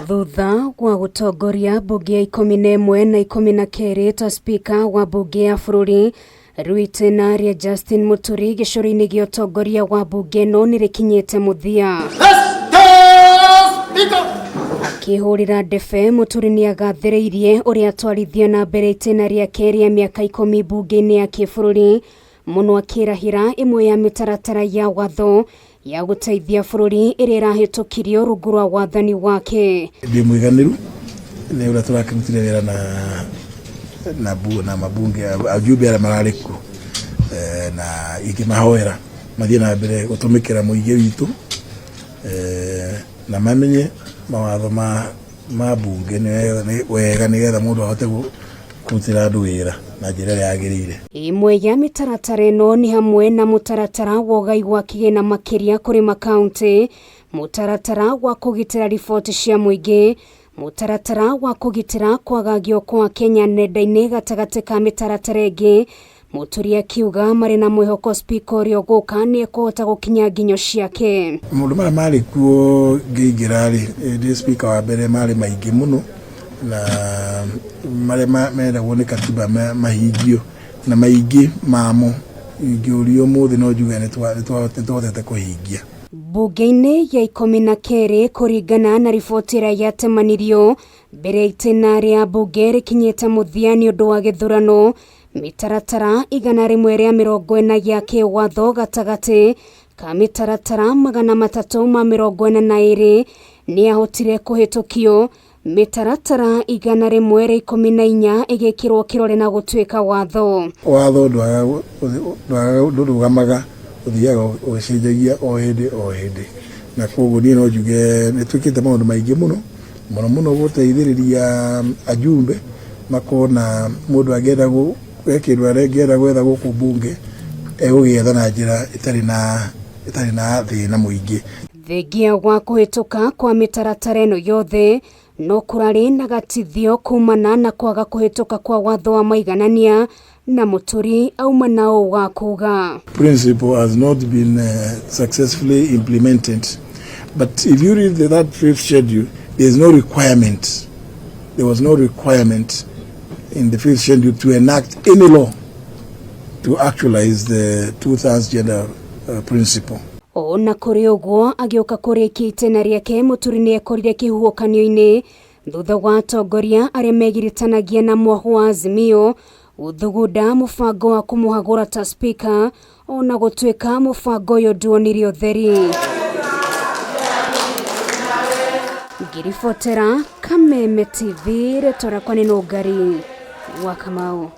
Thutha wa gũtongoria mbunge ya 11 na 12 ta spika wa mbunge ya bũrũri, rĩu itĩna rĩa Justin Muturi gĩcũrĩ-inĩ gĩa ũtongoria wa mbunge ĩno nĩ rĩkinyĩte mũthia. Akĩhũrĩra ndebe, Muturi nĩ agathĩrĩirie ũrĩa atwarithia na mbere itĩna rĩake rĩa mĩaka 10 mbunge-inĩ ya kĩbũrũri, mũno akĩrahĩra ĩmwe ya mĩtaratara ya watho ya gũteithia bũrũri ĩrĩa ĩrahĩtũkirio rungu rwa wathani wake. Ndĩ mũiganĩru nĩ ũrĩa tũrakĩrutire wĩra na mabunge ajumbe arĩa mararĩ kuo, na ingĩmahoera mathiĩ na mbere gũtũmĩkĩra mũingĩ witũ, na mamenye mawatho ma mbunge nĩ wega nĩgetha mũndũ ahote kũrutĩra andũ wĩra na njĩra ĩrĩa yagĩrĩire. Ĩmwe ya mĩtaratara ĩno nĩ hamwe na mũtaratara wa ũgai wa kĩgĩna makĩria kũrĩ makaũntĩ, mũtaratara wa kũgitĩra riboti cia mũingĩ, mũtaratara wa kũgitĩra kwagagio kwa Kenya nenda-inĩ gatagatĩ ka mĩtaratara ĩngĩ. Muturi akiuga marĩ na mwĩhoko spika ũrĩa ũgũka nĩ ekũhota gũkinya nginyo ciake. Maũndũ marĩa marĩ kuo ngĩingĩra rĩ, ndĩ spika wa mbere marĩ maingĩ mũno, na marĩa meragwo nĩ katiba mahingio, na maingĩ mamo ingĩũrio ũmũthĩ no njuge nĩ twahotete kũhingia. Mbunge-inĩ ya 12 kũringana na riboti ĩrĩa yatemanirio mbere itĩna rĩa mbunge rĩkinyĩte mũthia nĩ ũndũ wa gĩthurano, mĩtaratara 140 ya kĩwatho gatagatĩ ka mĩtaratara 342 nĩ yahotire kũhĩtũkio, mĩtaratara 114 ĩgĩkĩrwo kĩrore na gũtuĩka watho. Watho ndũrũgamaga, ũthiaga ũgĩcenjagia o hĩndĩ o hĩndĩ, na koguo niĩ no njuge nĩ twĩkĩte maũndũ maingĩ mũno mũno mũno gũteithĩrĩria ajumbe makorwo na mũndũ angĩenda kĩndũ angĩenda gwetha gũkũ mbunge egũgĩetha na njĩra ĩtarĩ na thĩna mũingĩ. Thengia wa kũhĩtũka kwa mĩtaratara ĩno yothe no kũrarĩ na gatithio kumana na kwaga kũhĩtũka kwa watho wa maiganania, na Muturi auma nao wa kuga. Principle has not been successfully implemented, but if you read that fifth schedule, there is no requirement. There was no requirement in the fifth schedule to enact any law to actualize the two-thirds gender principle. Ona kũrĩ ũguo, agĩũka kũrĩkia itĩna rĩake, Muturi nĩ ekorire kĩhuhũkanio-inĩ thutha wa atongoria arĩa megiritanagia na mwahu wa Azimio gũthugunda mũbango wa kũmũhagũra ta spika, ona gũtuĩka mũbango ũyũ nduonire ũtheri. Ngĩribotera Kameme TV, rĩtwa rĩakwa nĩ Nũngari wa Kamau.